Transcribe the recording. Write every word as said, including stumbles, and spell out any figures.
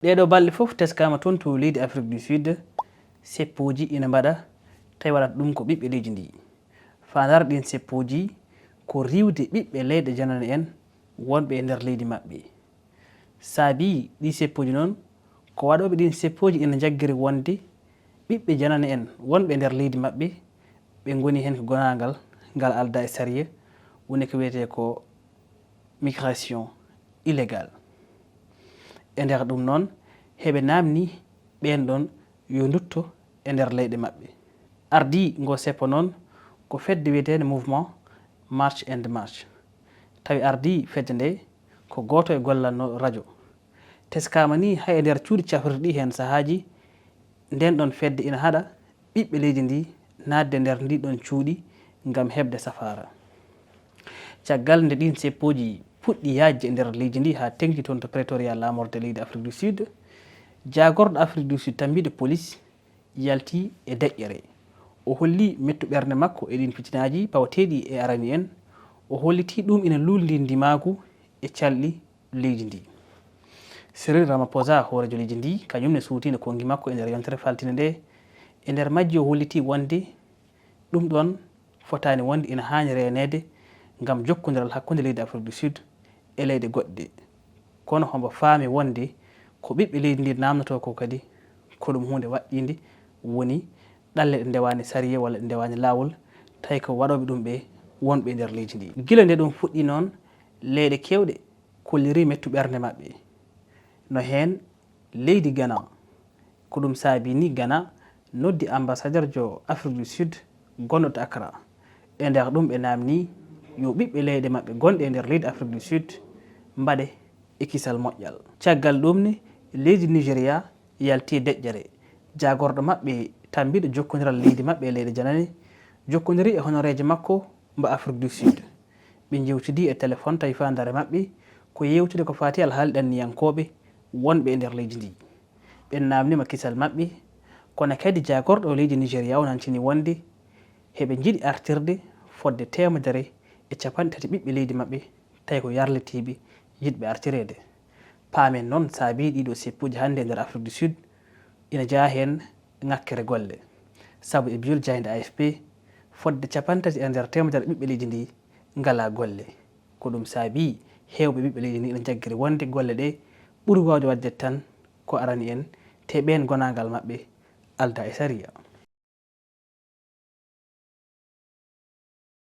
Ɗeeɗo balɗe fof teskaama toon to leydi Afrique du Sud, seppooji ina mbaɗa, tawi waɗata ɗum ko ɓiɓɓe leydi ndi. Faandaare ɗiin seppooji ko riiwde ɓiɓɓe leyɗe janane en wonɓe e nder leydi maɓɓe. Saabii ɗii seppooji noon, ko waɗooɓe ɗiin seppooji ina njaggiri wonde ɓiɓɓe janane en wonɓe e nder leydi maɓɓe, ɓe ngoni heen ko gonaangal ngal aldaa e sariya, woni ko wiyetee ko migration illégale. E nder ɗum noon, heɓe naamni ɓeen ɗoon yo ndutto e nder leyɗe maɓɓe. Ardii ngoo seppo noon ko fedde wiyeteende Mouvement March and March. Tawi ardii fedde nde ko gooto e gollannooɗo rajo. Teskaama nii hay e nder cuuɗi cafrirɗi heen sahaaji, ndeen ɗoon fedde ina haɗa ɓiɓɓe leydi ndi naatde nder ndii ɗoon cuuɗi ngam heɓde safaara. Caggal nde ɗiin seppooji puɗɗi yaajde e nder leydi ndi haa teŋti toon to Pretoria laamorde leydi Afrique du Sud, jaagorɗo Afrique du Sud tammbiiɗo polis yalti e deƴƴere. O holli mettu ɓernde makko e ɗiin fitinaaji pawateeɗi e arani en. O hollitii ɗum ina luulndii ndimaagu e calɗi leydi ndi. Cyril Ramaphosa, hooreejo leydi ndi, kañum ne suutii no konngi makko e nder yontere faltinde nde. E nder majji o hollitii wonde ɗum ɗoon fotaani wonde ina haani reeneede ngam jokkondiral hakkunde leydi Afrique du Sud e leyɗe goɗɗe. Kono hombo faami wonde ko ɓiɓɓe leydi ndi naamnotoo ko kadi ko ɗum huunde waɗɗiinde, woni ɗalle ɗe ndewaani sariya walla ɗe ndewaani laawol, tawi ko waɗooɓe ɗum ɓe wonɓe e nder leydi ndi. Gila nde ɗum fuɗɗi noon, leyɗe keewɗe kollirii mettu ɓernde maɓɓe. No heen leydi Ghana. Ko ɗum saabii ni Ghana noddi ambassadeurjo Afrique du Sud gonɗo to Accra. E nder ɗum ɓe naamnii yo ɓiɓɓe leyɗe maɓɓe gonɗe e nder leydi Afrique du Sud mbaɗe e kisal moƴƴal. Caggal ɗum ni leydi Nigeria yalti e deƴƴere. Jaagorɗo maɓɓe tammbiiɗo jokkondiral leydi maɓɓe e leyɗe janane jokkondirii e honoreejo makko mbo Afrique du Sud. Ɓe njewtidii e telefoŋ tawi faandaare maɓɓe ko yeewtude ko faati alhaali ɗanniyankooɓe wonɓe e nder leydi ndi. Ɓe naamniima kisal maɓɓe, kono kadi jaagorɗo leydi Nigeria o nantini wonde heɓe njiɗi artirde fodde teemedere e capanɗe tati ɓiɓɓe leydi maɓɓe tawi ko yarlitiiɓe yiɗɓe artireede. Paamen noon saabii ɗiiɗo seppuuji hannde e nder Afrique du Sud ina jeyaa heen ŋakkere golle. Sabu e biol jaaynde A F P, fodde capanɗe tati e nder teemedere ɓiɓɓe leydi ndi ngalaa golle. Ko ɗum saabii heewɓe ɓiɓɓe leydi ndi ina njaggiri wonde golle ɗe ɓuri waawde waɗde tan ko arani en, te ɓeen gonaangal maɓɓe aldaa e sariya.